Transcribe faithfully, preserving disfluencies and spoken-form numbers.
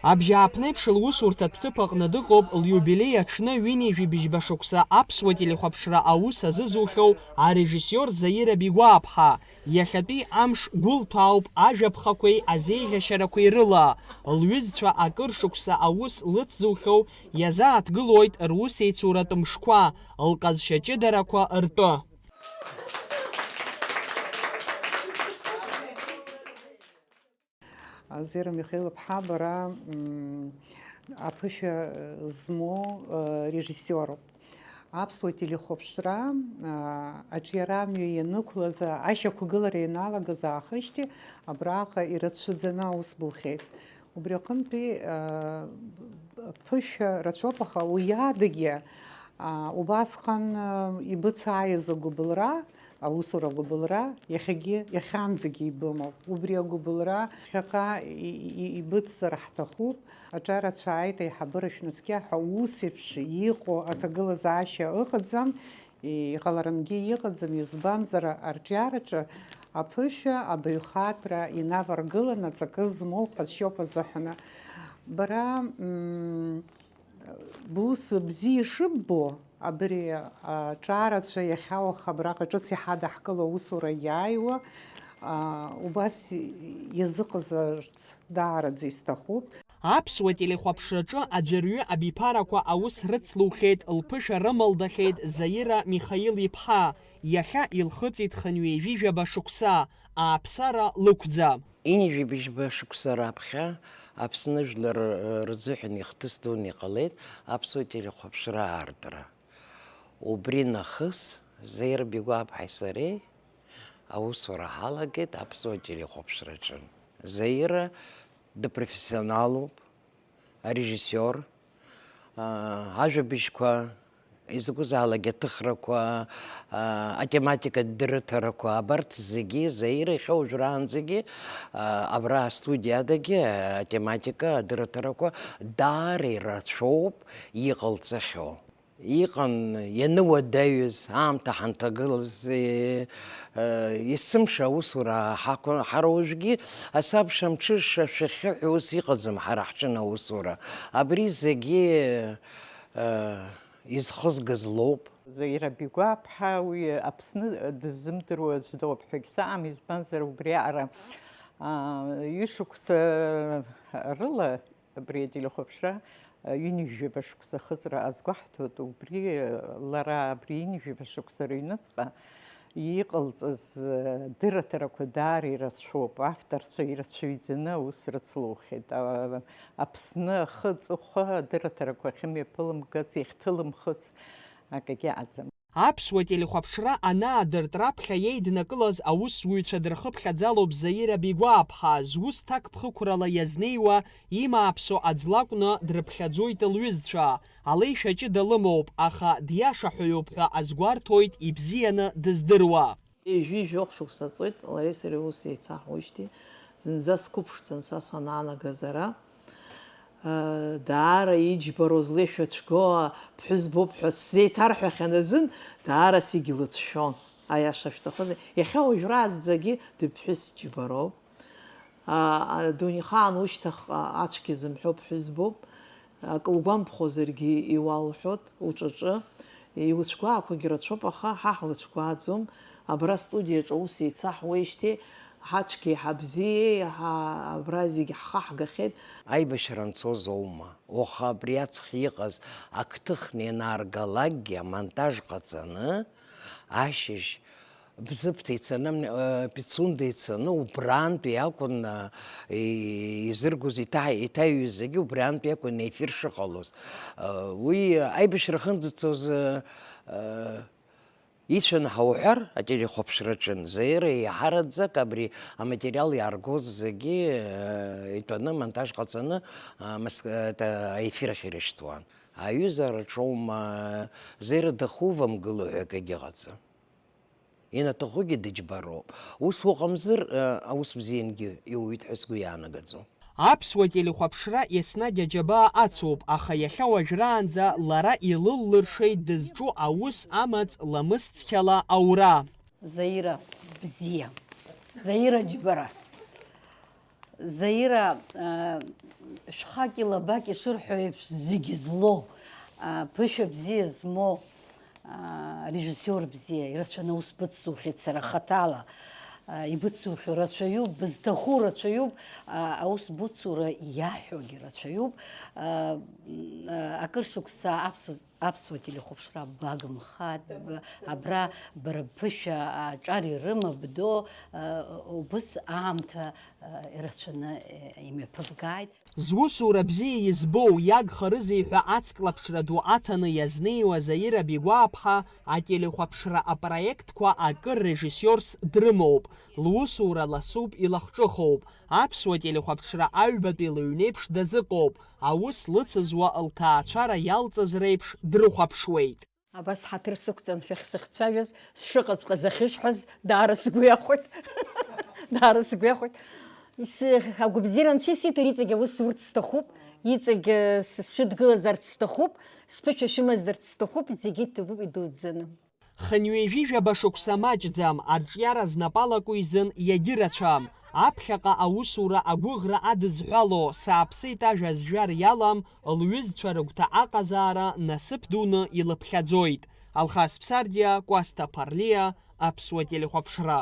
Абжьааԥнеиԥш лусурҭатә ҭыԥ аҟны дыҟоуп лиубилеи аҽны ҩынҩажәи быжьба шықәса аԥсуа телехәаԥшра аус азызухьоу арежиссиор Заира Бигәааԥҳа. Иахьатәи амш гәылҭәаауп ажәаԥхақәеи азеиӷьашьарақәеи рыла. Лҩызцәа акыр шықәса аус лыцзухьоу иазааҭгылоит русеицуратә мшқәа, лҟазшьа ҷыдарақәа ртәы. Зира Михаил-иԥҳа, бара, м, аԥышәа змоу, э, режиссиоруп. Аԥсуа телехәаԥшра, а, аҿиарамҩа ианықәлаз, а, ашьақәгылара ианалагаз аахижьҭеи абраҟа ирацәаӡаны аус бухьеит. Убри аҟынтәи, а, ԥышәа рацәоуп, аха уи адагьы, а, убасҟан, а, ибыцааиз агәыбылра, аусура агәыбылра иахьагьы, иахьанӡагьы ибымоуп. Убри агәыбылра ԥхьаҟа и-, и-, ибыцзар ҳҭахуп. Аҿарацәа ааит, аиҳабыра шәнаскьа ҳәа ус еиԥш иҟоу аҭагылазаашьа ыҟаӡам, и-, иҟаларангьы иҟаӡам, избанзар, арҿиараҿы аԥышәа абаҩхатәра инаваргыланы аҵакы змоу ҟазшьоуп азыҳәаны. Бара, м, Бус бзиа ишыббо, абри аҿарацәа иахьа уаха абраҟа ҿыц иҳадаҳкыло аусура иааиуа, а, убас иазыҟазарц даараӡа исҭахуп. Аԥсуа телехәаԥшраҿы аӡәырҩы абиԥарақәа аус рыцлухьеит, лԥышәа рымалдахьеит Заира Михаил-иԥҳа. Иахьа илхыҵит хынҩажәи жәаба шықәса, ааԥсара лықәӡа. Ҩынҩажәи быжьба шықәса раԥхьа Аԥсны жәлар рзыҳәан ихҭыс дуны иҟалеит аԥсуа телехәаԥшра аартра. Убри нахыс Заира Бигәааԥҳаи сареи аусура ҳалагеит аԥсуа телехәаԥшраҿы. Заира дыпрофессионалуп, арежиссиор, аа, ажәабжьқәа, изакәызаалак аҭыхрақәа, аа, атематикатә дырыҭарақәа, абарҭ зегьы Заира иахьа уажәраанӡагьы, аа, абра астудиадагьы атематика адырыҭарақәа даара ирацәоуп иҟалҵахьоу. Иҟан ианыуадаҩыз, аамҭа ҳанҭагылаз, е, е, есымша аусура ҳақәын, ҳара уажәгьы асабша мҽыша шәахьы ҳәа ус иҟаӡам ҳара ҳҿын аусура. Абри зегьы, е, изхызгаз лоуп. Заира Бигәааԥҳа уи Аԥсны дыззымдыруа аӡә дыҟоуп ҳәагьы саам, избанзар убриаҟара, а, ҩышықәса рыла Абри ателехәаԥшра, ҩынҩажәаба шықәса ахыҵра азгәаҳҭоит, убри лара абри ҩынҩажәаба шықәса рыҩныҵҟа иҟалҵаз дырраҭарақәа даара ирацәоуп, авторцәа ирацәаҩӡаны аус рыцлухьеит. А-, Аԥсны ахы аҵыхәа адырраҭарақәа ахьымҩаԥылымгац, иахьҭылымхыц акагьы ыҟаӡам. Аԥсуа телехәаԥшра анаадырт раԥхьа иеиднакылаз аусзуҩцәа дырхыԥхьаӡалоуп Заира Бигәааԥҳа, зус ҭакԥхықәрала иазнеиуа имааԥсо аӡә лакәны дрыԥхьаӡоит лҩызцәа. Алеишәа ҷыда лымоуп, аха диашаҳәаҩуп ҳәа азгәарҭоит ибзианы дыздыруа. Ҩажәи жәохә шықәса ҵуеит, лареи сареи ус еицаҳуеижьҭеи, зынӡа сқәыԥшӡан са санаанагаз ара. Даара иџьбароу злеишәа цәгьоу ԥҳәызбоуп ҳәа сзеиҭарҳәахьан азын, даара сигьлыцәшәон, аиаша шәҭахызар. Иахьа уажәра аӡәӡәагьы дыԥҳәыс џьбароуп. А, адунеихаан ушьҭахьҟа ацәгьа зымҳәо ԥҳәызбоуп. Акы угәамԥхозаргьы иуалҳәоит, уҿаҿы. Иуцәгәаақәагьы рацәоуп, аха ҳа ҳлыцәгәааӡом. Абра астудиаҿы аус еицаҳуеижьҭеи, ҳацәгьеи ҳабзиеи, ҳа-, абра зегь ҳхаҳгахьеит. Аибашьра анцоз аума? Уаха абри аҵх иҟаз ак ҭыхны ианааргалакгьы, амонтаж ҟаҵаны, ашьыжь Бзыԥҭа ицаны, э, Пицунда ицаны, убрантәи акәын, э, и-, изыргоз иҭа-, иҭаҩыз зегьы убрантәи акәын ефир шыҟалоз. Э, уи аибашьра ахьынӡацоз, э, э, ицәаны ҳауҳәар, ателехәаԥшраҿы Заира еиҳараӡак абри аматериал иааргоз зегьы, э, итәаны, амонтаж ҟаҵаны, а, мас-, э, та-, аефир ахь ирышьҭуан. Аҩыза араҿоума, Заира дахувамгыло ҳәа акгьы ыҟаӡам. Ианаҭахугьы дыџьбароуп. Ус уҟамзар, э, аус бзиангьы иуит ҳәа сгәы иаанагаӡом. Аԥсуа телехәаԥшра еснагь аџьабаа ацуп, аха иахьа уажәраанӡа лара илыллыршеит дызҿу аус амаҵ ламыс цқьала аура. Заира бзиа. Заира џьбара. Заира, шәхаки лабаки шырҳәо еиԥш, зегьы злоу, ԥышәа бзиа змоу, режиссиор бзиа, ирацәаны аус быцухьеит сара хаҭала. Ибыцухьоу рацәаҩуп, бызҭаху рацәаҩуп, аус буцура иаҳәогьы рацәаҩуп. Акыр шықәса аԥсуа Аԥсуа телехәаԥшра багымхааит, абра бара бԥышәа аҿар ирыма бдо, убыс аамҭа ирацәаны имҩаԥыбгааит. Зусура бзиа избоу, иагхарызеи ҳәа ацклаԥшра ду аҭаны иазнеиуа Заира Бигәааԥҳа ателехәаԥшра апроектқәа акыр режиссиорс дрымоуп, лусура ласуп, илахҿыхоуп, аԥсуа телехәаԥшра аҩбатәи лыҩнеиԥш дазыҟоуп, аус лыцызуа лҭаацәара иалҵыз реиԥш дрыхәаԥшуеит. Абас ҳаҭыр сықәҵан шәахьсыхцәажәаз, сшыҟаҵәҟьаз ахьышәҳәаз, даара сгәы иахәоит. Даара сгәы иахәоит. Ис-, агәабзиара анцәа исиҭар, иҵегь аус урц сҭахуп, иҵегь, э, с-, сшәыдгылазарц сҭахуп, сԥышәа шәымазарц сҭахуп, зегьы иҭабуп идуӡӡаны. Хынҩажәижәаба шықәса маҷӡам, арҿиара знапалаку изын иагьырацәам. Аԥхьаҟа аусура агәыӷра адызҳәало, сааԥсеит ажәа зжәар иалам, лҩызцәа рыгәҭа аҟазаара насыԥ дуны илыԥхьаӡоит. Алхас Ԥсардиа, Кәасҭа Ԥарлиа, Аԥсуа телехәаԥшра.